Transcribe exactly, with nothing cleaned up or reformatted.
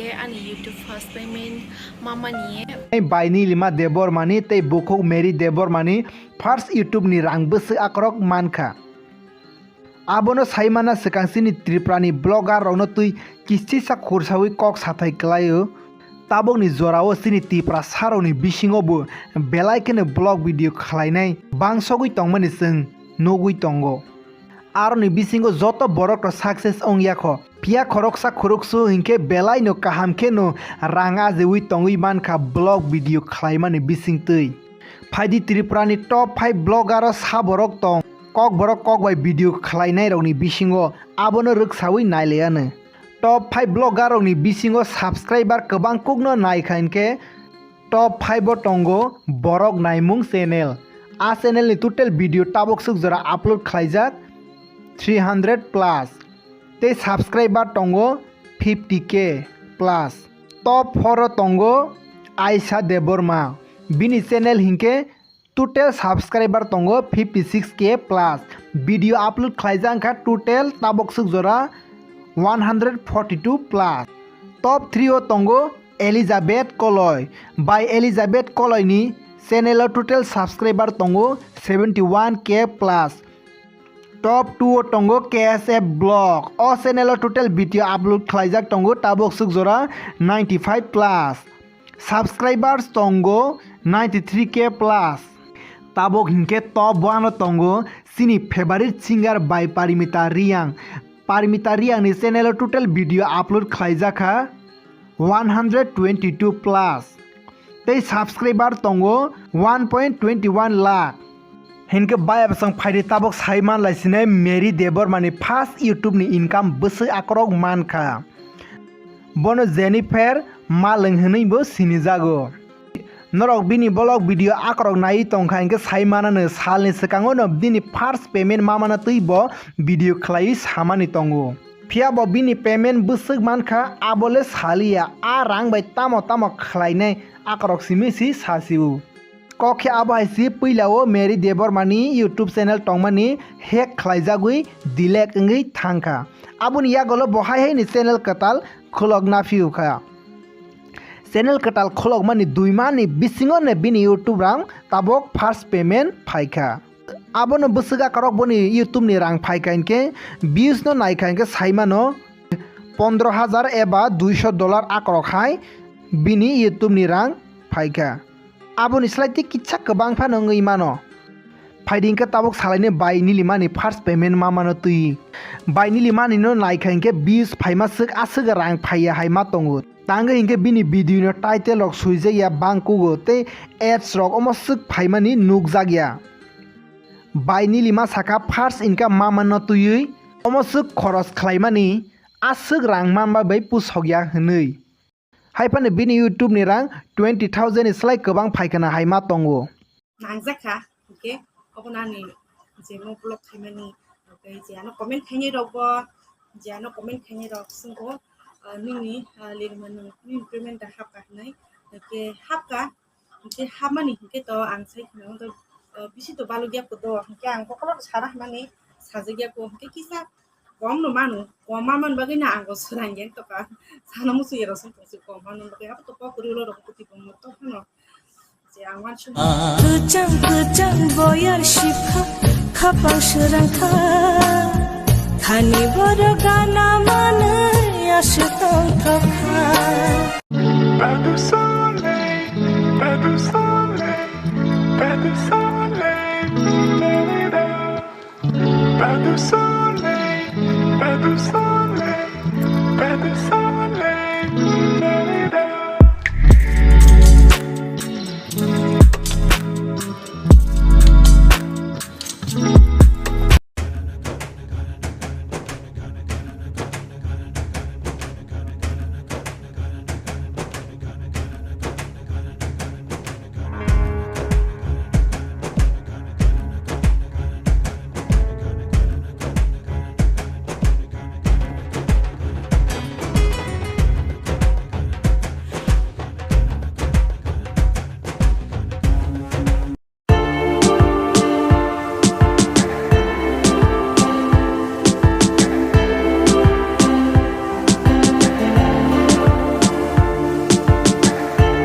Ani YouTube first payment mamani. Bai Nilima Debbarmani tei bukhuk Mary Debbarmani first YouTube ni rang bwswk akorok mankha. Abono saimana swkang chini Tripura ni blogger rokno twi kichisa khursawi kok sathai kwlaio. Tabukni jorao chini Tiprasa rokni bisingo bo belai kheno vlog video khlainai bangsogwi tongmani chwng nugwi tongo. Aroni bisingo joto borok rok success ongya kho. Phiya khoroksa khoroksu hinkhe belai no kaham khe no rang ajewi tongwi mankha vlog video khlaimani bisingtwi. Phaidi Tripura ni top five blogger o sa borok tong. Kokborok kokbai video khlainai rokni bisingo abono rwksawi nailaiano. Top five blogger rokni bisingo subscriber kwbang kukno naikha hinkhe top five o tongo Borok Naimung channel. A channel ni total video tabuk swk jora upload khlaijak three hundred plus. Tei subscriber tongo fifty K plus. Top four o tongo Aisha Debbarma. Bini channel hinkhe total subscriber tongo fifty six K plus. Video upload khlaijak wngkha total tabuk swk jora one hundred forty two plus. Top three o tongo Elizabeth Koloi. Bai Elizabeth Koloi ni channel o total subscriber tongo seventy one K plus. Top two o tongo K S F Vlog. O channel o total video upload khlaijak tongo tabuk swk jora ninety five plus. Subscribers tongo ninety three K plus. Tabuk hinkhe top one o tongo chini favorite singer bai Parimita Reang. Parimita Reang ni channel o total video upload khlaijakha one hundred twenty two plus. Tei subscriber tongo one point twenty one lakh. Hinkhe bai abasang phaidi tabuk sai manlai sinai Mary Debbarma ni first YouTube ni income bwswk akorok mankha. Bono Jennifer Malwng hinwi bo sinijago. Norok bini vlog video akorok naiwi tongkha hinkhe sai manano salni swkango no bini first payment mamano twi bo video khlaiwi samani tongo. Phiya bo bini payment bwswk mankha abole saliya, a rang bai tamo tamo khlainai akorok simi si sasio. Kok khe abo hai se puila o Mary Debbarma ni YouTube channel tongmani hack khlaijagwi delete wngwi thangkha. Aboni yagolo bo hai hai ni channel kwtal khulokna phiyokha. Channel kwtal khulokmani dui mani bisingo no bini YouTube rang tabuk first payment phaikha. Abono bwswk akorok boni YouTube ni rang phaikha hinkhe views no naikha hinkhe saimano pondro hajar eba duiso dollar akorok hai bini YouTube ni rang phaikha. Aboni slai tei kisa kwbang phano wngwi mano. Phaidi hinkhe tabuk salaini bai Nilimani first payment mamano twi. Bai Nilimani no naikha hinkhe views phaima swk aswk rang phaiya hai ma tongo. Tangwi hinkhe bini video no title rok swijak ya bangkugo tei ads rok omo swk phaimani nukjak ya. Bai Nilima sakha first income mamano twiwi omo swk khoros khlaimani aswk rang manba bai pusok ya hwnwi. Hai phano bini YouTube ni rang twenty thousand ni slai kwbang phaikha na hai ma tongo. Nangjak kha, hwnkhe obono ani je mo vlog khaimani, hwnkhe je ano comment khainai rok bo, je ano comment khainai rok swngkho, ah, nini, ah, Lirima nwng nini payment da hapkha hinwi, hwnkhe hapkha, hwnkhe hapmani hwnkhe to ang sai khna to, ah, bisi to balukya kho do, hwnkhe ang bokhorok sana hwnmani sajakya kho, hwnkhe kisa kom no mano, kom ma man bagwi no ang bo swrang yang tokha. Sana musu ya rosong tongsi kom ma man bagwi abo to kok rilo rok kuti kom no to phano. Je ang wan sung. Kwchang kwchang boyar sipha khapang swrang kha. Thani borok gana manwi aswk tong thokha. Badu sole, badu sole, badu sole, badu sole.